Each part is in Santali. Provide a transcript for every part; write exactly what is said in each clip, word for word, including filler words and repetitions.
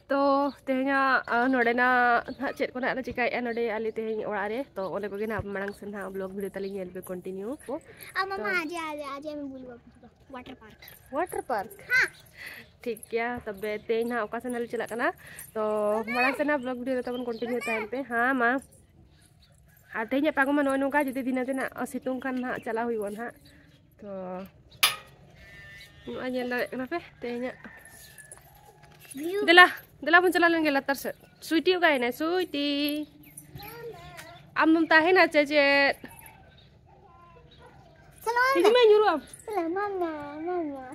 ᱛᱚ ᱛᱮᱦᱮᱧᱟᱜ ᱱᱚᱰᱮᱱᱟᱜ ᱱᱟᱦᱟᱜ ᱪᱮᱫ ᱠᱚ ᱱᱟᱦᱟᱜ ᱞᱮ ᱪᱤᱠᱟᱹᱭᱮᱫᱼᱟ ᱱᱚᱰᱮ ᱟᱞᱮ ᱛᱮᱦᱮᱧ ᱚᱲᱟᱜ ᱨᱮ, ᱛᱚ ᱚᱱᱟ ᱠᱚᱜᱮ ᱱᱟᱦᱟᱜ ᱢᱟᱲᱟᱝ ᱥᱮᱫ ᱱᱟᱦᱟᱜ ᱵᱞᱚᱜ ᱵᱷᱤᱰᱤᱭᱳ ᱛᱟᱞᱤᱧ ᱧᱮᱞ ᱯᱮ ᱠᱚᱱᱴᱤᱱᱤᱭᱩ᱾ ᱟᱢ ᱢᱟᱢᱟ ᱟᱡᱮ ᱟᱡᱮ ᱟᱡᱮ ᱟᱢ ᱵᱩᱞ ᱵᱟᱵᱩ ᱣᱟᱴᱟᱨ ᱯᱟᱨᱠ᱾ Water park? ᱦᱮᱸ᱾ ᱴᱷᱤᱠ ᱜᱮᱭᱟ, ᱛᱚᱵᱮ ᱛᱮᱦᱮᱧ ᱱᱟᱦᱟᱜ ᱚᱠᱟ ᱥᱮᱱ ᱞᱮ ᱪᱟᱞᱟᱜ ᱠᱟᱱᱟ, ᱛᱚ ᱢᱟᱲᱟᱝ ᱥᱮᱫ ᱱᱟᱦᱟᱜ ᱵᱞᱚᱜ ᱵᱷᱤᱰᱤᱭᱳ ᱨᱮ ᱛᱟᱵᱚᱱ ᱠᱚᱱᱴᱤᱱᱤᱭᱩ ᱛᱟᱦᱮᱱ ᱯᱮ᱾ ᱦᱮᱸ ᱢᱟ, ᱟᱨ ᱛᱮᱦᱮᱧᱟᱜ ᱯᱟᱜᱽ ᱢᱟ ᱱᱚᱜᱼᱚᱭ ᱱᱚᱝᱠᱟ, ᱡᱩᱫᱤ ᱫᱷᱤᱱᱟᱹᱝ ᱛᱮᱱᱟᱜ ᱥᱤᱛᱩᱝ ᱠᱷᱟᱱ ᱱᱟᱦᱟᱜ ᱪᱟᱞᱟᱣ ᱦᱩᱭᱩᱜᱼᱟ ᱱᱟᱦᱟᱜ᱾ ᱛᱚ ᱱᱚᱜᱼᱚᱭ ᱧᱮᱞ ᱫᱟᱲᱮᱭᱟᱜ ᱠᱟᱱᱟ ᱯᱮ ᱛᱮᱦᱮᱧᱟᱜ᱾ ᱫᱮᱞᱟ, ᱫᱮᱞᱟ ᱵᱚᱱ ᱪᱟᱞᱟᱣ ᱞᱮᱱ ᱜᱮ ᱞᱟᱛᱟᱨ ᱥᱮᱫ᱾ ᱥᱩᱭᱴᱤ ᱚᱠᱟᱭᱮᱱᱟᱭ? ᱥᱩᱭᱴᱤ, ᱟᱢ ᱫᱚᱢ ᱛᱟᱦᱮᱱᱟ ᱪᱮ ᱪᱮᱫ? ᱦᱤᱡᱩᱜ ᱢᱮ, ᱧᱩᱨᱩᱜ ᱟᱢ᱾ ᱢᱟᱢᱟ, ᱢᱟᱢᱟ,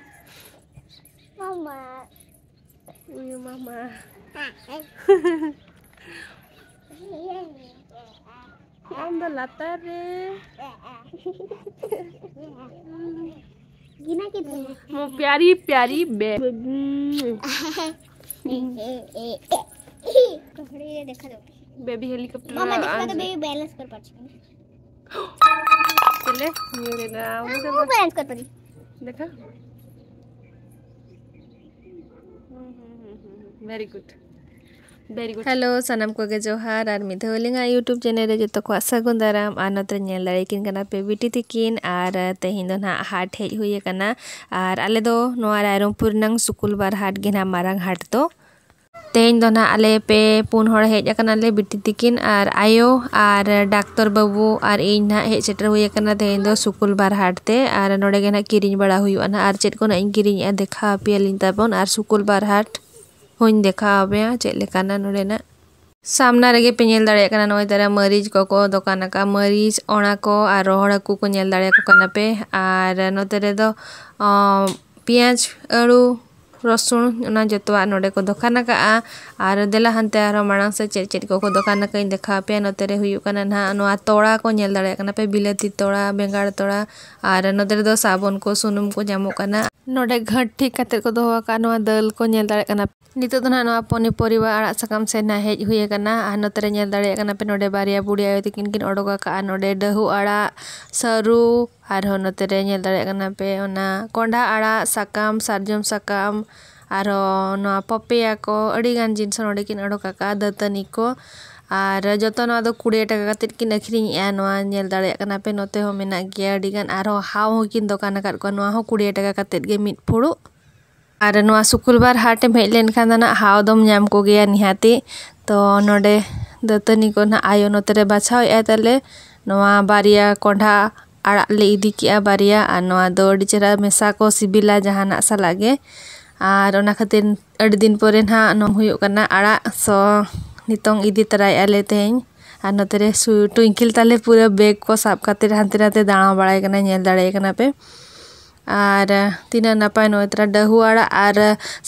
ᱢᱟᱢᱟ᱾ ᱩᱭᱩ ᱢᱟᱢᱟ᱾ ᱟᱢ ᱫᱚ ᱞᱟᱛᱟᱨ ᱨᱮ᱾ ᱜᱤᱱᱟ ᱠᱤ ᱛᱩᱢ? ᱢᱚ ᱯᱭᱟᱨᱤ ᱯᱭᱟᱨᱤ ᱵᱮ-, ᱠᱚᱦᱲᱤ ᱨᱮ ᱫᱮᱠᱷᱟ ᱫᱚ᱾ ᱵᱮᱵᱤ ᱦᱮᱞᱤᱠᱚᱯᱴᱟᱨ ᱢᱟᱢᱟ ᱫᱮᱠᱷᱟ ᱟᱨ ᱫᱚ ᱵᱮᱵᱤ ᱵᱮᱞᱮᱱᱥ ᱠᱚᱨ ᱯᱟᱨᱪᱷᱤ᱾ ᱪᱮᱞᱮ? ᱧᱩᱨᱮᱱᱟ᱾ ᱩᱱᱤ ᱫᱚ ᱵᱮᱞᱮᱱᱥ ᱠᱚᱨ ᱯᱟᱨᱪᱷᱤ᱾ ᱫᱮᱠᱷᱟ᱾ ᱦᱩᱸ, ᱦᱩᱸ, ᱦᱩᱸ, ᱦᱩᱸ, ᱦᱩᱸ᱾ ᱵᱷᱮᱨᱤ ᱜᱩᱰ᱾ ᱵᱷᱮᱨᱤ ᱜᱩᱰ᱾ ᱦᱮᱞᱳ, ᱥᱟᱱᱟᱢ ᱠᱚᱜᱮ ᱡᱚᱦᱟᱨ᱾ ᱟᱨ ᱢᱤᱫ ᱫᱷᱟᱣ ᱟᱹᱞᱤᱧᱟᱜ YouTube ᱪᱮᱱᱮᱞ ᱨᱮ ᱡᱚᱛᱚ ᱠᱚᱣᱟᱜ ᱥᱟᱹᱜᱩᱱ ᱫᱟᱨᱟᱢ᱾ ᱟᱨ ᱱᱚᱛᱮ ᱨᱮ ᱧᱮᱞ ᱫᱟᱲᱮᱭᱟᱠᱤᱱ ᱠᱟᱱᱟ ᱯᱮ ᱵᱤᱴᱤ ᱛᱤᱠᱤᱱ᱾ ᱟᱨ ᱛᱮᱦᱮᱧ ᱫᱚ ᱱᱟᱦᱟᱜ ᱦᱟᱴ ᱦᱮᱡ ᱦᱩᱭ ᱟᱠᱟᱱᱟ᱾ ᱟᱨ ᱟᱞᱮ ᱫᱚ ᱱᱚᱣᱟ ᱨᱟᱭᱨᱚᱝᱯᱩᱨ ᱨᱮᱱᱟᱝ ᱥᱩᱠᱩᱞ ᱵᱟᱨ ᱦᱟᱴ ᱜᱮ ᱱᱟᱦᱟᱜ ᱢᱟᱨᱟᱝ ᱦᱟᱴ ᱫᱚ᱾ ᱛᱮᱦᱮᱧ ᱫᱚ ᱱᱟᱦᱟᱜ ᱟᱞᱮ ᱯᱮ ᱯᱩᱱ ᱦᱚᱲ ᱦᱮᱡ ᱟᱠᱟᱱᱟᱞᱮ, ᱵᱤᱴᱤ ᱛᱤᱠᱤᱱ ᱟᱨ ᱟᱭᱳ ᱟᱨ ᱰᱟᱠᱛᱚᱨ ᱵᱟᱹᱵᱩ ᱟᱨ ᱤᱧ ᱱᱟᱦᱟᱜ ᱦᱮᱡ ᱥᱮᱴᱮᱨ ᱦᱩᱭ ᱟᱠᱟᱱᱟ ᱛᱮᱦᱮᱧ ᱫᱚ ᱥᱩᱠᱩᱞ ᱵᱟᱨ ᱦᱟᱴ ᱛᱮ᱾ ᱟᱨ ᱱᱚᱰᱮ ᱜᱮ ᱱᱟᱦᱟᱜ ᱠᱤᱨᱤᱧ ᱵᱟᱲᱟ ᱦᱩᱭᱩᱜᱼᱟ ᱱᱟᱦᱟᱜ᱾ ᱟᱨ ᱪᱮᱫ ᱠᱚ ᱱᱟᱦᱟᱜ ᱤᱧ ᱠᱤᱨᱤᱧᱮᱜᱼᱟ ᱫᱮᱠᱷᱟᱣ ᱟᱯᱮᱭᱟᱞᱤᱧ ᱛᱟᱵᱚᱱ᱾ ᱟᱨ ᱥᱩᱠᱩᱞ ᱵᱟᱨ ᱦᱟᱴ ᱦᱚᱧ ᱫᱮᱠᱷᱟᱣ ᱟᱯᱮᱭᱟ ᱪᱮᱫ ᱞᱮᱠᱟᱱᱟ ᱱᱚᱰᱮᱱᱟᱜ᱾ ᱥᱟᱢᱱᱟ ᱨᱮᱜᱮ ᱯᱮ ᱧᱮᱞ ᱫᱟᱲᱮᱭᱟᱜ ᱠᱟᱱᱟ, ᱱᱚᱜᱼᱚᱭ ᱛᱟᱨᱟ ᱢᱟᱹᱨᱤᱪ ᱠᱚᱠᱚ ᱫᱚᱠᱟᱱ ᱟᱠᱟᱫᱼᱟ, ᱢᱟᱹᱨᱤᱪ, ᱚᱲᱟ ᱠᱚ ᱟᱨ ᱨᱚᱦᱚᱲ ᱦᱟᱹᱠᱩ ᱠᱚ ᱧᱮᱞ ᱫᱟᱲᱮᱭᱟᱠᱚ ᱠᱟᱱᱟ ᱯᱮ᱾ ᱟᱨ ᱱᱚᱛᱮ ᱨᱮᱫᱚ, ᱚ, ᱯᱮᱸᱭᱟᱡᱽ, ᱟᱹᱲᱩ, ᱨᱚᱥᱩᱱ, ᱚᱱᱟ ᱡᱚᱛᱚᱣᱟᱜ ᱱᱚᱰᱮ ᱠᱚ ᱫᱚᱠᱟᱱ ᱟᱠᱟᱫᱼᱟ᱾ ᱟᱨ ᱫᱮᱞᱟ ᱦᱟᱱᱛᱮ ᱟᱨᱦᱚᱸ ᱢᱟᱲᱟᱝ ᱥᱮᱫ ᱪᱮᱫ ᱪᱮᱫ ᱠᱚᱠᱚ ᱫᱚᱠᱟᱱ ᱟᱠᱟᱫ ᱤᱧ ᱫᱮᱠᱷᱟᱣ ᱟᱯᱮᱭᱟ᱾ ᱱᱚᱛᱮ ᱨᱮ ᱦᱩᱭᱩᱜ ᱠᱟᱱᱟ ᱱᱟᱦᱟᱜ ᱱᱚᱣᱟ ᱛᱚᱲᱟ ᱠᱚ ᱧᱮᱞ ᱫᱟᱲᱮᱭᱟᱜ ᱠᱟᱱᱟ ᱯᱮ, ᱵᱤᱞᱟᱹᱛᱤ ᱛᱚᱲᱟ, ᱵᱮᱸᱜᱟᱲ ᱛᱚᱲᱟ, ᱟᱨ ᱱᱚᱛᱮ ᱨᱮᱫᱚ ᱥᱟᱵᱚᱱ ᱠᱚ, ᱥᱩᱱᱩᱢ ᱠᱚ ᱧᱟᱢᱚᱜ ᱠᱟᱱᱟ᱾ ᱱᱚᱰᱮ ᱜᱷᱟᱹᱴ ᱴᱷᱤᱠ ᱠᱟᱛᱮ ᱠᱚ ᱫᱚᱦᱚ ᱟᱠᱟᱫ ᱱᱚᱣᱟ ᱫᱟᱹᱞ ᱠᱚ ᱧᱮᱞ ᱫᱟᱲᱮᱭᱟᱜ ᱠᱟᱱᱟ᱾ ᱱᱤᱛᱚᱜ ᱫᱚ ᱱᱟᱦᱟᱜ ᱱᱚᱣᱟ ᱯᱚᱱᱤ ᱯᱚᱨᱤᱵᱟ ᱟᱲᱟᱜ ᱥᱟᱠᱟᱢ ᱥᱮᱫ ᱱᱟᱦᱟᱜ ᱦᱮᱡ ᱦᱩᱭ ᱟᱠᱟᱱᱟ᱾ ᱟᱨ ᱱᱚᱛᱮ ᱨᱮ ᱧᱮᱞ ᱫᱟᱲᱮᱭᱟᱜ ᱠᱟᱱᱟ ᱯᱮ, ᱱᱚᱰᱮ ᱵᱟᱨᱭᱟ ᱵᱩᱲᱤ ᱟᱭᱳ ᱛᱤᱠᱤᱱ ᱠᱤᱱ ᱚᱰᱚᱠ ᱟᱠᱟᱫᱼᱟ᱾ ᱱᱚᱰᱮ ᱰᱟᱹᱦᱩ ᱟᱲᱟᱜ, ᱥᱟᱹᱨᱩ, ᱟᱨᱦᱚᱸ ᱱᱚᱛᱮ ᱨᱮ ᱧᱮᱞ ᱫᱟᱲᱮᱭᱟᱜ ᱠᱟᱱᱟ ᱯᱮ ᱚᱱᱟ ᱠᱚᱸᱰᱷᱟ ᱟᱲᱟᱜ, ᱥᱟᱠᱟᱢ, ᱥᱟᱨᱡᱚᱢ ᱥᱟᱠᱟᱢ, ᱟᱨᱦᱚᱸ ᱱᱚᱣᱟ ᱯᱚᱯᱮᱭᱟ ᱠᱚ, ᱟᱹᱰᱤ ᱜᱟᱱ ᱡᱤᱱᱤᱥ ᱱᱚᱰᱮ ᱠᱤᱱ ᱚᱰᱚᱠ ᱟᱠᱟᱫᱼᱟ, ᱫᱟᱹᱛᱟᱹᱱᱤ ᱠᱚ᱾ ᱟᱨ ᱡᱚᱛᱚ ᱱᱚᱣᱟ ᱫᱚ ᱠᱩᱲᱤ ᱴᱟᱠᱟ ᱠᱟᱛᱮᱫ ᱠᱤᱱ ᱟᱹᱠᱷᱨᱤᱧᱮᱜᱼᱟ᱾ ᱱᱚᱣᱟ ᱧᱮᱞ ᱫᱟᱲᱮᱭᱟᱜ ᱠᱟᱱᱟ ᱯᱮ, ᱱᱚᱛᱮ ᱦᱚᱸ ᱢᱮᱱᱟᱜ ᱜᱮᱭᱟ ᱟᱹᱰᱤ ᱜᱟᱱ᱾ ᱟᱨᱦᱚᱸ ᱦᱟᱣ ᱦᱚᱸᱠᱤᱱ ᱫᱚᱠᱟᱱ ᱟᱠᱟᱫ ᱠᱚᱣᱟ, ᱱᱚᱣᱟ ᱦᱚᱸ ᱠᱩᱲᱤ ᱴᱟᱠᱟ ᱠᱟᱛᱮᱫ ᱜᱮ ᱢᱤᱫ ᱯᱷᱩᱲᱩᱜ᱾ ᱟᱨ ᱱᱚᱣᱟ ᱥᱩᱠᱩᱞᱵᱟᱨ ᱦᱟᱴ ᱮᱢ ᱦᱮᱡ ᱞᱮᱱᱠᱷᱟᱱ ᱫᱚ ᱱᱟᱜ ᱦᱟᱣ ᱫᱚᱢ ᱧᱟᱢ ᱠᱚᱜᱮᱭᱟ ᱱᱤᱦᱟᱹᱛᱤ᱾ ᱛᱚ ᱱᱚᱰᱮ ᱫᱟᱹᱛᱟᱹᱱᱤ ᱠᱚ ᱱᱟᱜ ᱟᱭᱳ ᱱᱚᱛᱮ ᱨᱮ ᱵᱟᱪᱷᱟᱣᱮᱫᱼᱟᱭ ᱛᱟᱞᱮ᱾ ᱱᱚᱣᱟ ᱵᱟᱨᱭᱟ ᱠᱚᱸᱰᱷᱟ ᱟᱲᱟᱜ ᱞᱮ ᱤᱫᱤ ᱠᱮᱜᱼᱟ ᱵᱟᱨᱭᱟ, ᱟᱨ ᱱᱚᱣᱟ ᱫᱚ ᱟᱹᱰᱤ ᱪᱮᱦᱨᱟ ᱢᱮᱥᱟ ᱠᱚ ᱥᱤᱵᱤᱞᱟ ᱡᱟᱦᱟᱱᱟᱜ ᱥᱟᱞᱟᱜ ᱜᱮ᱾ ᱟᱨ ᱚᱱᱟ ᱠᱷᱟᱹᱛᱤᱨ ᱟᱹᱰᱤ ᱫᱤᱱ ᱯᱚᱨᱮ ᱱᱟᱦᱟᱜ ᱱᱚᱣᱟ ᱦᱩᱭᱩᱜ ᱠᱟᱱᱟ ᱟᱲᱟᱜ, ᱥᱚ ᱱᱤᱛᱚᱝ ᱤᱫᱤ ᱛᱚᱨᱟᱭᱮᱫᱼᱟ ᱞᱮ ᱛᱮᱦᱮᱧ᱾ ᱟᱨ ᱱᱚᱛᱮ ᱨᱮ ᱥᱩ-, ᱴᱩᱭᱤᱝᱠᱤᱞ ᱛᱟᱞᱮ ᱯᱩᱨᱟᱹ ᱵᱮᱜᱽ ᱠᱚ ᱥᱟᱵ ᱠᱟᱛᱮ ᱦᱟᱱᱛᱮ ᱱᱟᱛᱮ ᱫᱟᱬᱟ ᱵᱟᱲᱟᱭ ᱠᱟᱱᱟ, ᱧᱮᱞ ᱫᱟᱲᱮᱭᱟᱜ ᱠᱟᱱᱟ ᱯᱮ᱾ ᱟᱨ ᱛᱤᱱᱟᱹᱜ ᱱᱟᱯᱟᱭ ᱱᱚᱜᱼᱚᱭ ᱛᱚᱨᱟ ᱰᱟᱹᱦᱩ ᱟᱲᱟᱜ ᱟᱨ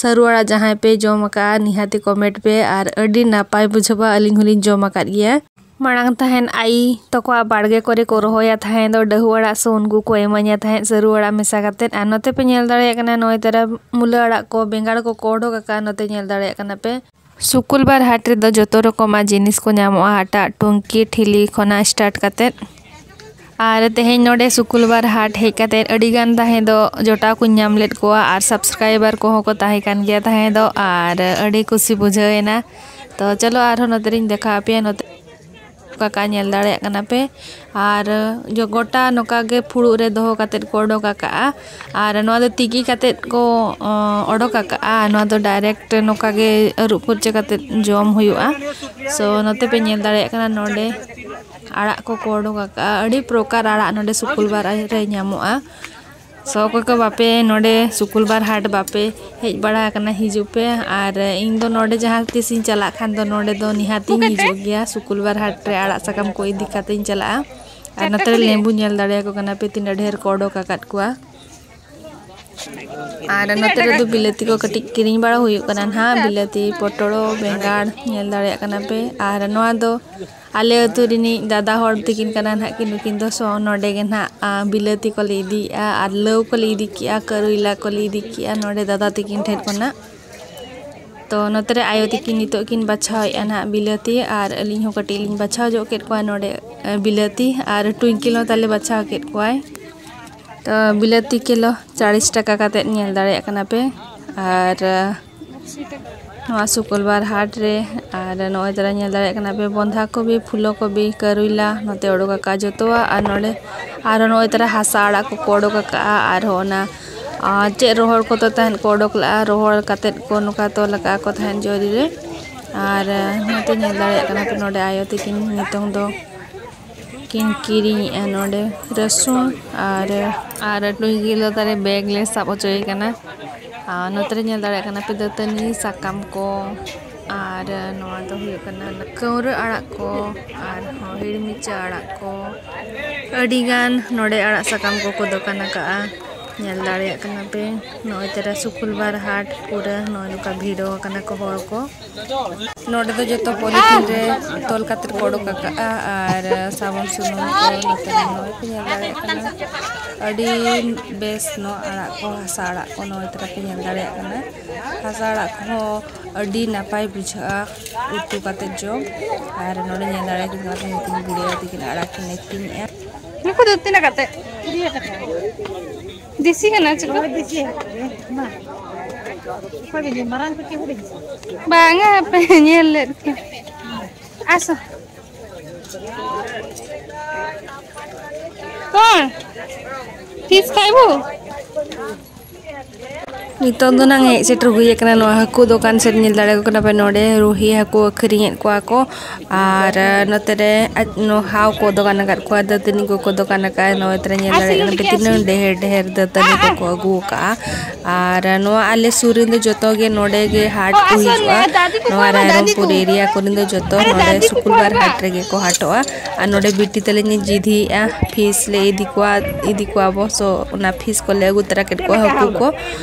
ᱥᱟᱹᱨᱩ ᱟᱲᱟᱜ ᱡᱟᱦᱟᱸᱭ ᱯᱮ ᱡᱚᱢ ᱟᱠᱟᱫᱼᱟ, ᱱᱤᱦᱟᱹᱛᱤ ᱠᱚᱢᱮᱱᱴ ᱯᱮ᱾ ᱟᱨ ᱟᱹᱰᱤ ᱱᱟᱯᱟᱭ ᱵᱩᱡᱷᱟᱹᱜᱼᱟ, ᱟᱹᱞᱤᱧ ᱦᱚᱸᱞᱤᱧ ᱡᱚᱢ ᱟᱠᱟᱫ ᱜᱮᱭᱟ᱾ ᱢᱟᱲᱟᱝ ᱛᱟᱦᱮᱱ ᱟᱭᱤ ᱛᱟᱠᱚᱣᱟᱜ ᱵᱟᱲᱜᱮ ᱠᱚᱨᱮ ᱠᱚ ᱨᱚᱦᱚᱭᱟ ᱛᱟᱦᱮᱸᱫ ᱫᱚ ᱰᱟᱹᱦᱩ ᱟᱲᱟᱜ, ᱥᱚ ᱩᱱᱠᱩ ᱠᱚ ᱮᱢᱟᱹᱧᱟ ᱛᱟᱦᱮᱸᱫ ᱥᱟᱹᱨᱩ ᱟᱲᱟᱜ ᱢᱮᱥᱟ ᱠᱟᱛᱮᱫ᱾ ᱟᱨ ᱱᱚᱛᱮ ᱯᱮ ᱧᱮᱞ ᱫᱟᱲᱮᱭᱟᱜ ᱠᱟᱱᱟ, ᱱᱚᱜᱼᱚᱭ ᱛᱚᱨᱟ ᱢᱩᱞᱟᱹ ᱟᱲᱟᱜ ᱠᱚ, ᱵᱮᱸᱜᱟᱲ ᱠᱚ ᱠᱚ ᱚᱰᱚᱠ ᱟᱠᱟᱫᱼᱟ, ᱱᱚᱛᱮ ᱧᱮᱞ ᱫᱟᱲᱮᱭᱟᱜ ᱠᱟᱱᱟ ᱯᱮ᱾ ᱥᱩᱠᱩᱞᱵᱟᱨ ᱦᱟᱴ ᱨᱮᱫᱚ ᱡᱚᱛᱚ ᱨᱚᱠᱚᱢᱟᱜ ᱡᱤᱱᱤᱥ ᱠᱚ ᱧᱟᱢᱚᱜᱼᱟ, ᱦᱟᱴᱟᱜ ᱴᱩᱝᱠᱤ ᱴᱷᱤᱞᱤ ᱠᱷᱚᱱᱟᱜ ᱥᱴᱟᱨᱴ ᱠᱟᱛᱮᱫ᱾ ᱟᱨ ᱛᱮᱦᱮᱧ ᱱᱚᱰᱮ ᱥᱩᱠᱩᱞᱵᱟᱨ ᱦᱟᱴ ᱦᱮᱡ ᱠᱟᱛᱮᱫ ᱟᱹᱰᱤ ᱜᱟᱱ ᱛᱟᱦᱮᱸ ᱫᱚ ᱡᱚᱴᱟᱣ ᱠᱚᱧ ᱧᱟᱢ ᱞᱮᱫ ᱠᱚᱣᱟ ᱟᱨ ᱥᱟᱵᱥᱠᱨᱟᱭᱵᱟᱨ ᱠᱚᱦᱚᱸ ᱠᱚ ᱛᱟᱦᱮᱸ ᱠᱟᱱ ᱜᱮᱭᱟ ᱛᱟᱦᱮᱸ ᱫᱚ, ᱟᱨ ᱟᱹᱰᱤ ᱠᱩᱥᱤ ᱵᱩᱡᱷᱟᱹᱣ ᱮᱱᱟ᱾ ᱛᱚ ᱪᱚᱞᱚ ᱟᱨᱦᱚᱸ ᱱᱚᱛᱮ ᱨᱤᱧ ᱫᱮᱠᱷᱟᱣ ᱟᱯᱮᱭᱟ᱾ ᱱᱚᱛᱮ ᱠᱟᱠᱟ ᱧᱮᱞ ᱫᱟᱲᱮᱭᱟᱜ ᱠᱟᱱᱟ ᱯᱮ, ᱟᱨ ᱡᱚ-, ᱜᱚᱴᱟ ᱱᱚᱝᱠᱟ ᱜᱮ ᱯᱷᱩᱲᱩᱜ ᱨᱮ ᱫᱚᱦᱚ ᱠᱟᱛᱮᱫ ᱠᱚ ᱚᱰᱚᱠ ᱟᱠᱟᱜᱼᱟ᱾ ᱟᱨ ᱱᱚᱣᱟ ᱫᱚ ᱛᱤᱠᱤ ᱠᱟᱛᱮᱫ ᱠᱚ, ᱚ, ᱚᱰᱚᱠ ᱟᱠᱟᱜᱼᱟ᱾ ᱱᱚᱣᱟ ᱫᱚ ᱰᱟᱭᱨᱮᱠᱴ ᱱᱚᱝᱠᱟ ᱜᱮ ᱟᱹᱨᱩᱵ ᱯᱷᱟᱨᱪᱟ ᱠᱟᱛᱮᱫ ᱡᱚᱢ ᱦᱩᱭᱩᱜᱼᱟ᱾ ᱥᱳ ᱱᱚᱛᱮ ᱯᱮ ᱧᱮᱞ ᱫᱟᱲᱮᱭᱟᱜ ᱠᱟᱱᱟ, ᱱᱚᱰᱮ ᱟᱲᱟᱜ ᱠᱚᱠᱚ ᱚᱰᱚᱠ ᱟᱠᱟᱜᱼᱟ᱾ ᱟᱹᱰᱤ ᱯᱨᱚᱠᱟᱨ ᱟᱲᱟᱜ ᱱᱚᱰᱮ ᱥᱩᱠᱩᱞᱵᱟᱨ ᱨᱮ ᱧᱟᱢᱚᱜᱼᱟ᱾ ᱥᱳ ᱚᱠᱚᱭ ᱠᱚ ᱵᱟᱯᱮ ᱱᱚᱰᱮ ᱥᱩᱠᱩᱞᱵᱟᱨ ᱦᱟᱴ ᱵᱟᱯᱮ ᱦᱮᱡ ᱵᱟᱲᱟ ᱟᱠᱟᱱᱟ, ᱦᱤᱡᱩᱜ ᱯᱮ᱾ ᱟᱨ ᱤᱧ ᱫᱚ ᱱᱚᱰᱮ ᱡᱟᱦᱟᱸ ᱛᱤᱥ ᱤᱧ ᱪᱟᱞᱟᱜ ᱠᱷᱟᱱ ᱫᱚ ᱱᱚᱰᱮ ᱫᱚ ᱱᱤᱦᱟᱹᱛᱤᱧ ᱦᱤᱡᱩᱜ ᱜᱮᱭᱟ᱾ ᱥᱩᱠᱩᱞᱵᱟᱨ ᱦᱟᱴ ᱨᱮ ᱟᱲᱟᱜ ᱥᱟᱠᱟᱢ ᱠᱚ ᱤᱫᱤ ᱠᱟᱛᱮᱧ ᱪᱟᱞᱟᱜᱼᱟ᱾ ᱟᱨ ᱱᱚᱛᱮ ᱨᱮ ᱞᱮᱵᱩ ᱧᱮᱞ ᱫᱟᱲᱮᱭᱟᱠᱚ ᱠᱟᱱᱟ ᱯᱮ, ᱛᱤᱱᱟᱹᱜ ᱰᱷᱮᱨ ᱠᱚ ᱚᱰᱚᱠ ᱟᱠᱟᱫ ᱠᱚᱣᱟ᱾ ᱟᱨ ᱱᱚᱛᱮ ᱨᱮᱫᱚ ᱵᱤᱞᱟᱹᱛᱤ ᱠᱚ ᱠᱟᱹᱴᱤᱡ ᱠᱤᱨᱤᱧ ᱵᱟᱲᱟ ᱦᱩᱭᱩᱜ ᱠᱟᱱᱟ ᱱᱟᱦᱟᱜ, ᱵᱤᱞᱟᱹᱛᱤ, ᱯᱚᱴᱚᱲ, ᱵᱮᱸᱜᱟᱲ ᱧᱮᱞ ᱫᱟᱲᱮᱭᱟᱜ ᱠᱟᱱᱟ ᱯᱮ᱾ ᱟᱨ ᱱᱚᱣᱟ ᱫᱚ ᱟᱞᱮ ᱟᱹᱛᱩ ᱨᱤᱱᱤᱡ ᱫᱟᱫᱟ ᱦᱚᱲ ᱛᱟᱹᱠᱤᱱ ᱠᱟᱱᱟ ᱱᱟᱦᱟᱜ ᱠᱤᱱ, ᱱᱩᱠᱤᱱ ᱫᱚ᱾ ᱥᱳ ᱱᱚᱰᱮ ᱜᱮ ᱱᱟᱦᱟᱜ, ᱟ, ᱵᱤᱞᱟᱹᱛᱤ ᱠᱚᱞᱮ ᱤᱫᱤᱭᱮᱜᱼᱟ ᱟᱨ ᱞᱟᱹᱣ ᱠᱚᱞᱮ ᱤᱫᱤ ᱠᱮᱜᱼᱟ, ᱠᱟᱹᱨᱩᱭᱞᱟ ᱠᱚᱞᱮ ᱤᱫᱤ ᱠᱮᱜᱼᱟ ᱱᱚᱰᱮ ᱫᱟᱫᱟ ᱛᱟᱹᱠᱤᱱ ᱴᱷᱮᱱ ᱠᱷᱚᱱᱟᱜ᱾ ᱛᱚ ᱱᱚᱛᱮ ᱨᱮ ᱟᱭᱳ ᱛᱟᱹᱠᱤᱱ ᱱᱤᱛᱚᱜ ᱠᱤᱱ ᱵᱟᱪᱷᱟᱣᱮᱫᱼᱟ ᱱᱟᱦᱟᱜ ᱵᱤᱞᱟᱹᱛᱤ, ᱟᱨ ᱟᱹᱞᱤᱧ ᱦᱚᱸ ᱠᱟᱹᱴᱤᱡ ᱞᱤᱧ ᱵᱟᱪᱷᱟᱣ ᱧᱚᱜ ᱠᱮᱫ ᱠᱚᱣᱟ ᱱᱚᱰᱮ, ᱮ, ᱵᱤᱞᱟᱹᱛᱤ, ᱟᱨ ᱴᱩᱭᱤᱝᱠᱤᱞ ᱦᱚᱸ ᱛᱟᱞᱮ ᱵᱟᱪᱷᱟᱣ ᱠᱮᱫ ᱠᱚᱣᱟᱭ᱾ ᱛᱚ ᱵᱤᱞᱟᱹᱛᱤ ᱠᱤᱞᱳ ᱪᱟᱲᱤᱥ ᱴᱟᱠᱟ ᱠᱟᱛᱮᱫ ᱧᱮᱞ ᱫᱟᱲᱮᱭᱟᱜ ᱠᱟᱱᱟ ᱯᱮ᱾ ᱟᱨ ᱱᱚᱣᱟ ᱥᱩᱠᱩᱞᱵᱟᱨ ᱦᱟᱴ ᱨᱮ, ᱟᱨ ᱱᱚᱜᱼᱚᱭ ᱛᱟᱨᱟ ᱧᱮᱞ ᱫᱟᱲᱮᱭᱟᱜ ᱠᱟᱱᱟ ᱯᱮ ᱵᱚᱸᱫᱷᱟ ᱠᱚᱵᱤ, ᱯᱷᱩᱞᱚ ᱠᱚᱵᱤ, ᱠᱟᱨᱩᱭᱞᱟ ᱱᱚᱛᱮ ᱚᱰᱚᱠ ᱟᱠᱟᱫ ᱡᱚᱛᱚᱣᱟᱜ᱾ ᱟᱨ ᱱᱚᱰᱮ ᱟᱨᱦᱚᱸ ᱱᱚᱜᱼᱚᱭ ᱛᱟᱨᱟ ᱦᱟᱥᱟ ᱟᱲᱟᱜ ᱠᱚᱠᱚ ᱚᱰᱚᱠ ᱟᱠᱟᱫᱼᱟ᱾ ᱟᱨᱦᱚᱸ ᱚᱱᱟ ᱟᱨ ᱪᱮᱫ ᱨᱚᱦᱚᱲ ᱠᱚᱫᱚ ᱛᱟᱦᱮᱸᱫ ᱠᱚ ᱚᱰᱚᱠ ᱞᱟᱜᱼᱟ, ᱨᱚᱦᱚᱲ ᱠᱟᱛᱮᱫ ᱠᱚ ᱱᱚᱝᱠᱟ ᱛᱚᱞ ᱟᱠᱟᱫᱼᱟ ᱠᱚ ᱛᱟᱦᱮᱸᱫ ᱡᱚᱨᱤ ᱨᱮ᱾ ᱟᱨ ᱱᱚᱛᱮ ᱧᱮᱞ ᱫᱟᱲᱮᱭᱟᱜ ᱠᱟᱱᱟ ᱯᱮ ᱱᱚᱰᱮ ᱟᱭᱳ ᱛᱟᱹᱠᱤᱱ ᱱᱤᱛᱚᱝ ᱫᱚ ᱠᱤᱱ ᱠᱤᱨᱤᱧᱮᱫᱼᱟ ᱱᱚᱰᱮ ᱨᱟᱹᱥᱩᱱ ᱟᱨ, ᱟᱨ ᱱᱩᱭ ᱜᱮ ᱫᱚ ᱛᱟᱞᱮ ᱵᱮᱜᱽ ᱞᱮ ᱥᱟᱵ ᱦᱚᱪᱚᱭᱮ ᱠᱟᱱᱟ᱾ ᱟᱨ ᱱᱚᱛᱮ ᱨᱮ ᱧᱮᱞ ᱫᱟᱲᱮᱭᱟᱜ ᱠᱟᱱᱟ ᱯᱮ ᱫᱟᱹᱛᱟᱹᱱᱤ ᱥᱟᱠᱟᱢ ᱠᱚ, ᱟᱨ ᱱᱚᱣᱟ ᱫᱚ ᱦᱩᱭᱩᱜ ᱠᱟᱱᱟ ᱠᱟᱹᱣᱨᱟᱹ ᱟᱲᱟᱜ ᱠᱚ, ᱟᱨᱦᱚᱸ ᱦᱤᱲᱢᱤᱪᱟ ᱟᱲᱟᱜ ᱠᱚ, ᱟᱹᱰᱤᱜᱟᱱ ᱱᱚᱰᱮ ᱟᱲᱟᱜ ᱥᱟᱠᱟᱢ ᱠᱚᱠᱚ ᱫᱚᱠᱟᱱ ᱟᱠᱟᱫᱼᱟ᱾ ᱧᱮᱞ ᱫᱟᱲᱮᱭᱟᱜ ᱠᱟᱱᱟ ᱯᱮ ᱱᱚᱜᱼᱚᱭ ᱛᱟᱨᱟ ᱥᱩᱠᱩᱞᱵᱟᱨ ᱦᱟᱴ ᱯᱩᱨᱟᱹ ᱱᱚᱜᱼᱚᱭ ᱱᱚᱝᱠᱟ ᱵᱷᱤᱲᱚ ᱟᱠᱟᱱᱟ ᱠᱚ ᱦᱚᱲ ᱠᱚ᱾ ᱱᱚᱰᱮ ᱫᱚ ᱡᱚᱛᱚ ᱯᱚᱞᱤᱛᱷᱤᱱ ᱨᱮ ᱛᱚᱞ ᱠᱟᱛᱮ ᱠᱚ ᱚᱰᱚᱠ ᱟᱠᱟᱫᱼᱟ᱾ ᱟᱨ ᱥᱟᱵᱚᱱ ᱥᱩᱱᱩᱢ ᱠᱚ ᱱᱚᱛᱮ ᱨᱮ ᱱᱚᱜᱼᱚᱭ ᱯᱮ ᱧᱮᱞ ᱫᱟᱲᱮᱭᱟᱜ ᱠᱟᱱᱟ, ᱟᱹᱰᱤ ᱵᱮᱥ ᱱᱚᱣᱟ ᱟᱲᱟᱜ ᱠᱚ, ᱦᱟᱥᱟ ᱟᱲᱟᱜ ᱠᱚ ᱱᱚᱜᱼᱚᱭ ᱛᱟᱨᱟ ᱯᱮ ᱧᱮᱞ ᱫᱟᱲᱮᱭᱟᱜ ᱠᱟᱱᱟ᱾ ᱦᱟᱥᱟ ᱟᱲᱟᱜ ᱠᱚᱦᱚᱸ ᱟᱹᱰᱤ ᱱᱟᱯᱟᱭ ᱵᱩᱡᱷᱟᱹᱜᱼᱟ ᱩᱛᱩ ᱠᱟᱛᱮ ᱡᱚᱢ᱾ ᱟᱨ ᱱᱚᱰᱮ ᱧᱮᱞ ᱫᱟᱲᱮᱭᱟᱜ ᱠᱟᱱᱟ ᱯᱮ ᱱᱩᱠᱤᱱ ᱵᱩᱲᱦᱤ ᱟᱭᱳ ᱛᱟᱹᱠᱤᱱ ᱟᱲᱟᱜ ᱠᱤᱱ ᱟᱹᱠᱷᱨᱤᱧᱮᱫᱼᱟ᱾ ᱱᱩᱠᱩ ᱫᱚ ᱛᱤᱱᱟᱹᱜ ᱠᱟᱛᱮ? ᱫᱮᱥᱤ ᱠᱟᱱᱟ ᱪᱮ ᱠᱚ? ᱚᱠᱚᱭ ᱵᱤᱱ ᱢᱟᱨᱟᱝ ᱠᱚ ᱪᱮ ᱦᱩᱰᱤᱧ? ᱵᱟᱝᱟ, ᱦᱟᱯᱮ ᱧᱮᱞ ᱞᱮᱫ ᱠᱤᱱ᱾ ᱟᱥᱚ᱾ ᱠᱚᱱ? ᱯᱷᱤᱥ ᱠᱷᱟᱭᱵᱩ? ᱱᱤᱛᱚᱝ ᱫᱚ ᱱᱟᱝ ᱦᱮᱡ ᱥᱮᱴᱮᱨ ᱦᱩᱭ ᱟᱠᱟᱱᱟ ᱱᱚᱣᱟ ᱦᱟᱹᱠᱩ ᱫᱚᱠᱟᱱ ᱥᱮᱫ᱾ ᱧᱮᱞ ᱫᱟᱲᱮᱭᱟᱠᱚ ᱠᱟᱱᱟ ᱯᱮ ᱱᱚᱰᱮ ᱨᱩᱦᱤ ᱦᱟᱹᱠᱩ ᱟᱹᱠᱷᱨᱤᱧᱮᱫ ᱠᱚᱣᱟ ᱠᱚ᱾ ᱟᱨ ᱱᱚᱛᱮ ᱨᱮ ᱟᱡ-, ᱱᱚ-, ᱦᱟᱣ ᱠᱚ ᱫᱚᱠᱟᱱ ᱟᱠᱟᱫ ᱠᱚᱣᱟ, ᱫᱟᱹᱛᱟᱹᱱᱤ ᱠᱚᱠᱚ ᱫᱚᱠᱟᱱ ᱟᱠᱟᱫᱼᱟ᱾ ᱱᱚᱛᱮ ᱨᱮ ᱧᱮᱞ ᱫᱟᱲᱮᱭᱟᱜ ᱠᱟᱱᱟ ᱯᱮ ᱛᱤᱱᱟᱹᱜ ᱰᱷᱮᱨ ᱰᱷᱮᱨ ᱫᱟᱹᱛᱟᱹᱱᱤ ᱠᱚᱠᱚ ᱟᱹᱜᱩ ᱟᱠᱟᱫᱼᱟ᱾ ᱟᱨ ᱱᱚᱣᱟ ᱟᱞᱮ ᱥᱩᱨ ᱨᱮᱱ ᱫᱚ ᱡᱚᱛᱚ ᱜᱮ ᱱᱚᱰᱮ ᱜᱮ ᱦᱟᱴ ᱠᱚ ᱦᱤᱡᱩᱜᱼᱟ᱾ ᱱᱚᱣᱟ ᱨᱟᱭᱨᱚᱝᱯᱩᱨ ᱮᱨᱤᱭᱟ ᱠᱚᱨᱮᱱ ᱫᱚ ᱡᱚᱛᱚ ᱱᱚᱰᱮ ᱥᱩᱠᱩᱞᱵᱟᱨ ᱦᱟᱴ ᱨᱮᱜᱮ ᱠᱚ ᱦᱟᱴᱚᱜᱼᱟ᱾ ᱟᱨ ᱱᱚᱰᱮ ᱵᱤᱴᱤ ᱛᱟᱹᱞᱤᱧ ᱡᱤᱫᱷᱤᱭᱮᱫᱼᱟ, ᱯᱷᱤᱥ ᱞᱮ ᱤᱫᱤ ᱠᱚᱣᱟ, ᱤᱫᱤ ᱠᱚᱣᱟ ᱵᱚ᱾ ᱥᱚ ᱚᱱᱟ ᱯᱷᱤᱥ ᱠᱚᱞᱮ ᱟᱹᱜᱩ ᱛᱚᱨᱟ ᱠᱮᱫ ᱠᱚᱣᱟ, ᱦᱟᱹᱠᱩ ᱠᱚ᱾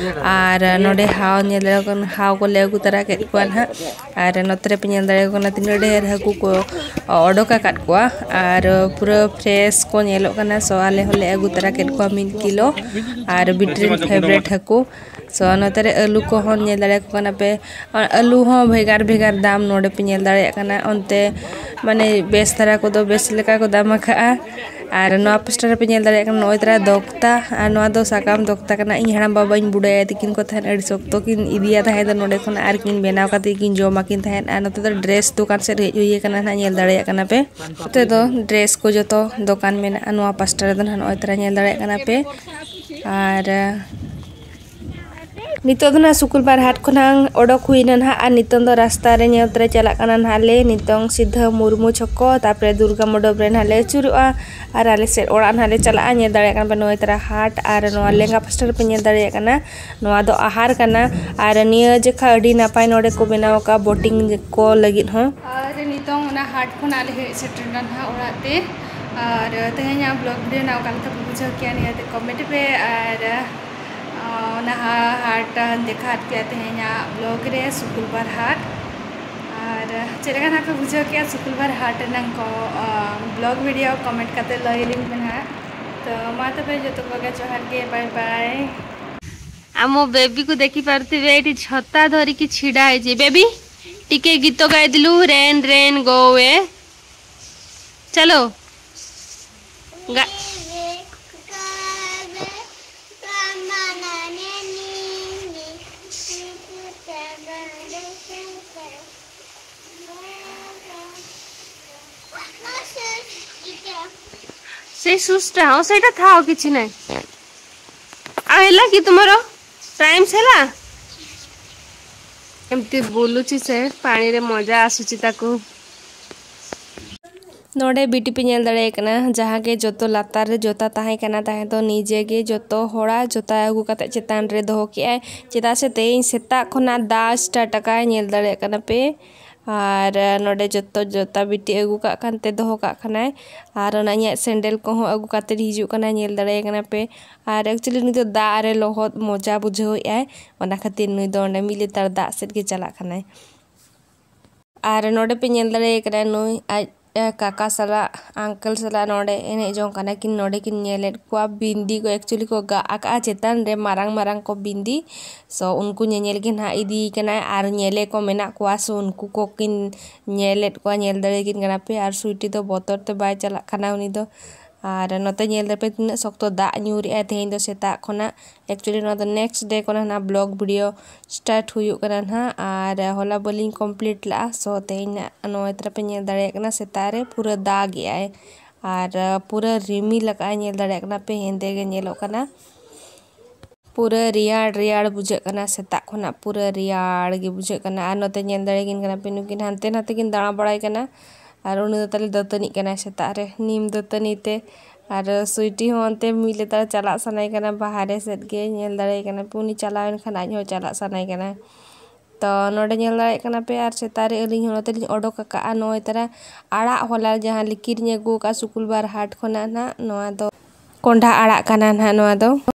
ᱟᱨ ᱱᱚᱰᱮ ᱦᱟᱣ ᱧᱮᱞ ᱦᱟᱣ ᱠᱚᱞᱮ ᱟᱹᱜᱩ ᱛᱚᱨᱟ ᱠᱮᱫ ᱠᱚᱣᱟ ᱱᱟᱦᱟᱜ᱾ ᱟᱨ ᱱᱚᱛᱮ ᱨᱮᱯᱮ ᱧᱮᱞ ᱫᱟᱲᱮᱭᱟᱠᱚ ᱠᱟᱱᱟ ᱛᱤᱱᱟᱹᱜ ᱰᱷᱮᱨ ᱦᱟᱹᱠᱩ ᱠᱚ ᱚᱰᱚᱠ ᱟᱠᱟᱫ ᱠᱚᱣᱟ᱾ ᱟᱨ ᱯᱩᱨᱟᱹ ᱯᱷᱨᱮᱥ ᱠᱚ ᱧᱮᱞᱚᱜ ᱠᱟᱱᱟ᱾ ᱥᱚ ᱟᱞᱮ ᱦᱚᱸᱞᱮ ᱟᱹᱜᱩ ᱛᱚᱨᱟ ᱠᱮᱫ ᱠᱚᱣᱟ ᱢᱤᱫ ᱠᱤᱞᱳ᱾ ᱟᱨ ᱵᱤᱴᱤ ᱨᱮᱱ ᱯᱷᱮᱵᱟᱨᱮᱴ ᱦᱟᱹᱠᱩ᱾ ᱥᱚ ᱱᱚᱛᱮ ᱨᱮ ᱟᱹᱞᱩ ᱠᱚᱦᱚᱸ ᱧᱮᱞ ᱫᱟᱲᱮᱭᱟᱠᱚ ᱠᱟᱱᱟ ᱯᱮ᱾ ᱟᱨ ᱟᱹᱞᱩ ᱦᱚᱸ ᱵᱷᱮᱜᱟᱨ ᱵᱷᱮᱜᱟᱨ ᱫᱟᱢ ᱱᱚᱰᱮ ᱯᱮ ᱧᱮᱞ ᱫᱟᱲᱮᱭᱟᱜ ᱠᱟᱱᱟ᱾ ᱚᱱᱛᱮ ᱢᱟᱱᱮ ᱵᱮᱥ ᱫᱷᱟᱨᱟ ᱠᱚᱫᱚ ᱵᱮᱥ ᱞᱮᱠᱟ ᱠᱚ ᱫᱟᱢ ᱟᱠᱟᱫᱼᱟ᱾ ᱟᱨ ᱱᱚᱣᱟ ᱯᱟᱥᱴᱟ ᱨᱮᱯᱮ ᱧᱮᱞ ᱫᱟᱲᱮᱭᱟᱜ ᱠᱟᱱᱟ, ᱱᱚᱜᱼᱚᱭ ᱛᱟᱨᱟ ᱫᱚᱠᱛᱟ, ᱟᱨ ᱱᱚᱣᱟ ᱫᱚ ᱥᱟᱠᱟᱢ ᱫᱚᱠᱛᱟ ᱠᱟᱱᱟ᱾ ᱤᱧ ᱦᱟᱲᱟᱢ ᱵᱟᱵᱟᱧ ᱵᱩᱰᱟᱹᱭᱟ ᱛᱤᱠᱤᱱ ᱠᱚ ᱛᱟᱦᱮᱸᱫ, ᱟᱹᱰᱤ ᱥᱚᱠᱛᱚ ᱠᱤᱱ ᱤᱫᱤᱭᱟ ᱛᱟᱦᱮᱸᱫ ᱱᱚᱸᱰᱮ ᱠᱷᱚᱱ, ᱟᱨ ᱠᱤᱱ ᱵᱮᱱᱟᱣ ᱠᱟᱛᱮ ᱠᱤᱱ ᱡᱚᱢᱟ ᱠᱤᱱ ᱛᱟᱦᱮᱸᱫ᱾ ᱟᱨ ᱱᱚᱛᱮ ᱫᱚ ᱰᱨᱮᱥ ᱫᱚᱠᱟᱱ ᱥᱮᱫ ᱦᱮᱡ ᱦᱩᱭ ᱟᱠᱟᱱᱟ ᱱᱟᱦᱟᱜ, ᱧᱮᱞ ᱫᱟᱲᱮᱭᱟᱜ ᱠᱟᱱᱟ ᱯᱮ᱾ ᱱᱚᱛᱮ ᱫᱚ ᱰᱨᱮᱥ ᱠᱚ ᱡᱚᱛᱚ ᱫᱚᱠᱟᱱ ᱢᱮᱱᱟᱜᱼᱟ ᱱᱚᱣᱟ ᱯᱟᱥᱴᱟ ᱨᱮᱫᱚ ᱱᱟᱦᱟᱜ, ᱱᱚᱜᱼᱚᱭ ᱛᱟᱨᱟ ᱧᱮᱞ ᱫᱟᱲᱮᱭᱟᱜ ᱠᱟᱱᱟ ᱯᱮ᱾ ᱟᱨ ᱱᱤᱛᱚᱜ ᱫᱚ ᱱᱟᱦᱟᱜ ᱥᱩᱠᱩᱞᱵᱟᱨ ᱦᱟᱴ ᱠᱷᱚᱱᱟᱜ ᱚᱰᱚᱠ ᱦᱩᱭᱱᱟ ᱱᱟᱦᱟᱜ, ᱟᱨ ᱱᱤᱛᱚᱝ ᱫᱚ ᱨᱟᱥᱛᱟ ᱨᱮ ᱧᱮᱞ ᱛᱮ ᱪᱟᱞᱟᱜ ᱠᱟᱱᱟ ᱱᱟᱦᱟᱜ ᱞᱮ᱾ ᱱᱤᱛᱚᱝ ᱥᱤᱫᱷᱟᱹ ᱢᱩᱨᱢᱩ ᱪᱷᱚᱠᱚ, ᱛᱟᱯᱚᱨᱮ ᱫᱩᱨᱜᱟ ᱢᱚᱰᱚᱯ ᱨᱮ ᱱᱟᱦᱟᱜ ᱞᱮ ᱟᱹᱪᱩᱨᱚᱜᱼᱟ, ᱟᱨ ᱟᱞᱮ ᱥᱮᱫ ᱚᱲᱟᱜ ᱱᱟᱦᱟᱜ ᱞᱮ ᱪᱟᱞᱟᱜᱼᱟ᱾ ᱧᱮᱞ ᱫᱟᱲᱮᱭᱟᱜ ᱠᱟᱱᱟ ᱯᱮ ᱱᱚᱜᱼᱚᱭ ᱛᱟᱨᱟ ᱦᱟᱴ, ᱟᱨ ᱱᱚᱣᱟ ᱞᱮᱸᱜᱟ ᱯᱟᱥᱴᱟ ᱨᱮᱯᱮ ᱧᱮᱞ ᱫᱟᱲᱮᱭᱟᱜ ᱠᱟᱱᱟ, ᱱᱚᱣᱟ ᱫᱚ ᱟᱦᱟᱨ ᱠᱟᱱᱟ᱾ ᱟᱨ ᱱᱤᱭᱟᱹ ᱡᱚᱠᱷᱟ ᱟᱹᱰᱤ ᱱᱟᱯᱟᱭ ᱱᱚᱰᱮ ᱠᱚ ᱵᱮᱱᱟᱣ ᱟᱠᱟᱫᱼᱟ ᱵᱳᱴᱤᱝ ᱠᱚ ᱞᱟᱹᱜᱤᱫ ᱦᱚᱸ᱾ ᱟᱨ ᱱᱤᱛᱚᱝ ᱚᱱᱟ ᱦᱟᱴ ᱠᱷᱚᱱᱟᱜ ᱞᱮ ᱦᱮᱡ ᱥᱮᱴᱮᱨ ᱮᱱᱟ ᱱᱟᱦᱟᱜ ᱚᱲᱟᱜ ᱛᱮ᱾ ᱟᱨ ᱛᱮᱦᱮᱧᱟᱜ ᱵᱞᱚᱜ ᱵᱷᱤᱰᱤᱭᱳ ᱱᱟᱜ ᱚᱠᱟ ᱞᱮᱠᱟ ᱯᱮ ᱵᱩᱡᱷᱟᱹᱣ ᱠᱮᱜᱼᱟ, ᱱᱤᱭᱟᱹᱛᱮ ᱠᱚᱢᱮᱱᱴ ᱯᱮ᱾ ᱟᱨ ᱚᱱᱟ ᱦᱟ-, ᱦᱟᱴ ᱫᱮᱠᱷᱟᱣᱟᱫ ᱯᱮᱭᱟ ᱛᱮᱦᱮᱧᱟᱜ ᱵᱞᱚᱜ ᱨᱮ, ᱥᱩᱠᱩᱞᱵᱟᱨ ᱦᱟᱴ᱾ ᱟᱨ ᱪᱮᱫ ᱞᱮᱠᱟ ᱱᱟᱜ ᱯᱮ ᱵᱩᱡᱷᱟᱹᱣ ᱠᱮᱜᱼᱟ ᱥᱩᱠᱩᱞᱵᱟᱨ ᱦᱟᱴ ᱨᱮᱱᱟᱜ ᱠᱚ, ᱵᱞᱚᱜ ᱵᱷᱤᱰᱤᱭᱳ ᱠᱚᱢᱮᱱᱴ ᱠᱟᱛᱮ ᱞᱟᱹᱭ ᱟᱹᱞᱤᱧ ᱯᱮ ᱱᱟᱦᱟᱜ᱾ ᱛᱚ ᱢᱟ ᱛᱚᱵᱮ ᱡᱚᱛᱚ ᱠᱚᱜᱮ ᱡᱚᱦᱟᱨ ᱜᱮ, ᱵᱟᱭ ᱵᱟᱭ᱾ ଆମ ବେବିକୁ ଦେଖିପାରୁଥିବେ, ଏଇଠି ଛତା ଧରିକି ଛିଡ଼ା ହେଇଛି। ବେବି, ଟିକେ ଗୀତ ଗାଇଦେଲୁ, ରେନ୍ ରେନ୍ ଗୋ ଆୱେ। ଚାଲ। ଗା- ସେଇ ସୁଜ୍ଟା, ହଁ, ସେଇଟା ଥାଉ, କିଛି ନାହିଁ। ଆଉ ହେଲା କି ତୁମର? ଟାଇମ୍ ହେଲା? ଏମିତି ବୁଲୁଛି ସେ, ପାଣିରେ ମଜା ଆସୁଛି ତାକୁ। ᱱᱚᱰᱮ ᱵᱤᱴᱤ ᱯᱮ ᱧᱮᱞ ᱫᱟᱲᱮᱭᱟᱜ ᱠᱟᱱᱟ, ᱡᱟᱦᱟᱸ ᱜᱮ ᱡᱚᱛᱚ ᱞᱟᱛᱟᱨ ᱨᱮ ᱡᱚᱛᱟ ᱛᱟᱦᱮᱸ ᱠᱟᱱᱟ, ᱛᱟᱦᱮᱸ ᱫᱚ ᱱᱤᱡᱮ ᱜᱮ ᱡᱚᱛᱚ ᱦᱚᱲᱟᱜ ᱡᱚᱛᱟ ᱟᱹᱜᱩ ᱠᱟᱛᱮ ᱪᱮᱛᱟᱱ ᱨᱮ ᱫᱚᱦᱚ ᱠᱮᱜᱼᱟᱭ᱾ ᱪᱮᱫᱟᱜ ᱥᱮ ᱛᱮᱦᱮᱧ ᱥᱮᱛᱟᱜ ᱠᱷᱚᱱᱟᱜ ᱫᱟᱜ start ᱟᱠᱟᱫᱼᱟᱭ, ᱧᱮᱞ ᱫᱟᱲᱮᱭᱟᱜ ᱠᱟᱱᱟ ᱯᱮ᱾ ᱟᱨ ᱱᱚᱰᱮ ᱡᱚᱛᱚ ᱡᱚᱛᱟ ᱵᱤᱴᱤ ᱟᱹᱜᱩ ᱠᱟᱜ ᱠᱷᱟᱱ ᱛᱮ ᱫᱚᱦᱚ ᱠᱟᱜ ᱠᱟᱱᱟᱭ᱾ ᱟᱨ ᱚᱱᱟ ᱤᱧᱟᱹᱜ ᱥᱮᱱᱰᱮᱞ ᱠᱚᱦᱚᱸ ᱟᱹᱜᱩ ᱠᱟᱛᱮ ᱦᱤᱡᱩᱜ ᱠᱟᱱᱟᱭ, ᱧᱮᱞ ᱫᱟᱲᱮᱭᱟᱭ ᱠᱟᱱᱟ ᱯᱮ᱾ ᱟᱨ actually ᱱᱩᱭ ᱫᱚ ᱫᱟᱜ ᱨᱮ ᱞᱚᱦᱚᱫ ᱢᱚᱡᱟ ᱵᱩᱡᱷᱟᱹᱣᱮᱫᱼᱟᱭ, ᱚᱱᱟ ᱠᱷᱟᱹᱛᱤᱨ ᱱᱩᱭ ᱫᱚ ᱚᱸᱰᱮ ᱢᱤᱫ ᱞᱮᱛᱟᱲ ᱫᱟᱜ ᱥᱮᱫ ᱜᱮ ᱪᱟᱞᱟᱜ ᱠᱟᱱᱟᱭ᱾ ᱟᱨ ᱱᱚᱰᱮ ᱯᱮ ᱧᱮᱞ ᱫᱟᱲᱮᱭᱟᱭ ᱠᱟᱱᱟ, ᱱᱩᱭ ᱟᱡ, ᱮ, ᱠᱟᱠᱟ ᱥᱟᱞᱟᱜ, uncle ᱥᱟᱞᱟᱜ ᱱᱚᱰᱮ ᱮᱱᱮᱡ ᱡᱚᱝ ᱠᱟᱱᱟ ᱠᱤᱱ᱾ ᱱᱚᱰᱮ ᱠᱤᱱ ᱧᱮᱞᱮᱫ ᱠᱚᱣᱟ, ᱵᱤᱱᱫᱤ ᱠᱚ actually ᱠᱚ ᱜᱟᱜ ᱟᱠᱟᱜᱼᱟ ᱪᱮᱛᱟᱱ ᱨᱮ, ᱢᱟᱨᱟᱝ ᱢᱟᱨᱟᱝ ᱠᱚ ᱵᱤᱱᱫᱤ᱾ So ᱩᱱᱠᱩ ᱧᱮᱧᱮᱞ ᱜᱮ ᱱᱟᱦᱟᱜ ᱤᱫᱤᱭᱮ ᱠᱟᱱᱟᱭ, ᱟᱨ ᱧᱮᱞᱮ ᱠᱚ ᱢᱮᱱᱟᱜ ᱠᱚᱣᱟ, so ᱩᱱᱠᱩ ᱠᱚᱠᱤᱱ ᱧᱮᱞᱮᱫ ᱠᱚᱣᱟ, ᱧᱮᱞ ᱫᱟᱲᱮᱭᱟᱠᱤᱱ ᱠᱟᱱᱟ ᱯᱮ᱾ ᱟᱨ ᱥᱩᱭᱴᱤ ᱫᱚ ᱵᱚᱛᱚᱨ ᱛᱮ ᱵᱟᱭ ᱪᱟᱞᱟᱜ ᱠᱟᱱᱟ, ᱩᱱᱤ ᱫᱚ ᱟᱨ ᱱᱚᱛᱮ ᱧᱮᱞ ᱫᱟᱯᱮ ᱛᱤᱱᱟᱹᱜ ᱥᱚᱠᱛᱚ ᱫᱟᱜ ᱧᱩᱨᱮᱜᱼᱟᱭ ᱛᱮᱦᱮᱧ ᱫᱚ ᱥᱮᱛᱟᱜ ᱠᱷᱚᱱᱟᱜ᱾ Actually ᱱᱚᱣᱟ ᱫᱚ next day ᱠᱷᱚᱱᱟᱜ ᱱᱟᱦᱟᱜ vlog video start ᱦᱩᱭᱩᱜ ᱠᱟᱱᱟ ᱱᱟᱦᱟᱜ, ᱟᱨ ᱦᱚᱞᱟ ᱵᱟᱹᱞᱤᱧ complete ᱞᱟᱜᱼᱟ᱾ So ᱛᱮᱦᱮᱧ ᱱᱟᱦᱟᱜ ᱱᱚᱜᱼᱚᱭ ᱛᱟᱨᱟ ᱯᱮ ᱧᱮᱞ ᱫᱟᱲᱮᱭᱟᱜ ᱠᱟᱱᱟ, ᱥᱮᱛᱟᱜ ᱨᱮ ᱯᱩᱨᱟᱹ ᱫᱟᱜᱮᱜᱼᱟᱭ ᱟᱨ ᱯᱩᱨᱟᱹ ᱨᱤᱢᱤᱞ ᱟᱠᱟᱜᱼᱟᱭ, ᱧᱮᱞ ᱫᱟᱲᱮᱭᱟᱜ ᱠᱟᱱᱟ ᱯᱮ, ᱦᱮᱸᱫᱮ ᱜᱮ ᱧᱮᱞᱚᱜ ᱠᱟᱱᱟ᱾ ᱯᱩᱨᱟᱹ ᱨᱮᱭᱟᱲ ᱨᱮᱭᱟᱲ ᱵᱩᱡᱷᱟᱹᱜ ᱠᱟᱱᱟ, ᱥᱮᱛᱟᱜ ᱠᱷᱚᱱᱟᱜ ᱯᱩᱨᱟᱹ ᱨᱮᱭᱟᱲ ᱜᱮ ᱵᱩᱡᱷᱟᱹᱜ ᱠᱟᱱᱟ᱾ ᱟᱨ ᱱᱚᱛᱮ ᱧᱮᱞ ᱫᱟᱲᱮᱭᱟᱠᱤᱱ ᱠᱟᱱᱟ ᱯᱮ, ᱱᱩᱠᱤᱱ ᱦᱟᱱᱛᱮ ᱱᱟᱛᱮ ᱠᱤᱱ ᱫᱟᱬᱟ ᱵᱟᱲᱟᱭ ᱠᱟᱱᱟ᱾ ᱟᱨ ᱩᱱᱤ ᱫᱚ ᱛᱟᱞᱮ ᱫᱟᱹᱛᱟᱹᱱᱤᱜ ᱠᱟᱱᱟᱭ ᱥᱮᱛᱟᱜ ᱨᱮ, ᱱᱤᱢ ᱫᱟᱹᱛᱟᱹᱱᱤ ᱛᱮ᱾ ᱟᱨ ᱥᱩᱭᱴᱤ ᱦᱚᱸ ᱚᱱᱛᱮ ᱢᱤᱫ ᱞᱮᱛᱟᱲ ᱪᱟᱞᱟᱜ ᱥᱟᱱᱟᱭ ᱠᱟᱱᱟ ᱵᱟᱦᱨᱮ ᱥᱮᱫ ᱜᱮ, ᱧᱮᱞ ᱫᱟᱲᱮᱭᱟᱭ ᱠᱟᱱᱟ ᱯᱮ, ᱩᱱᱤ ᱪᱟᱞᱟᱣᱮᱱ ᱠᱷᱟᱱ ᱟᱡ ᱦᱚᱸ ᱪᱟᱞᱟᱜ ᱥᱟᱱᱟᱭ ᱠᱟᱱᱟ᱾ ᱛᱚ ᱱᱚᱰᱮ ᱧᱮᱞ ᱫᱟᱲᱮᱭᱟᱜ ᱠᱟᱱᱟ ᱯᱮ, ᱟᱨ ᱥᱮᱛᱟᱜ ᱨᱮ ᱟᱹᱞᱤᱧ ᱦᱚᱸ ᱱᱚᱛᱮ ᱞᱤᱧ ᱚᱰᱚᱠ ᱟᱠᱟᱫᱼᱟ ᱱᱚᱜᱼᱚᱭ ᱛᱟᱨᱟ ᱟᱲᱟᱜ, ᱦᱚᱞᱟ ᱡᱟᱦᱟᱸ ᱞᱮ ᱠᱤᱨᱤᱧ ᱟᱹᱜᱩ ᱟᱠᱟᱫ ᱥᱩᱠᱩᱞ ᱵᱟᱨ ᱦᱟᱴ ᱠᱷᱚᱱᱟᱜ ᱱᱟᱦᱟᱜ, ᱱᱚᱣᱟ ᱫᱚ ᱠᱚᱸᱰᱷᱟ ᱟᱲᱟᱜ ᱠᱟᱱᱟ ᱱᱟᱦᱟᱜ ᱱᱚᱣᱟ ᱫᱚ᱾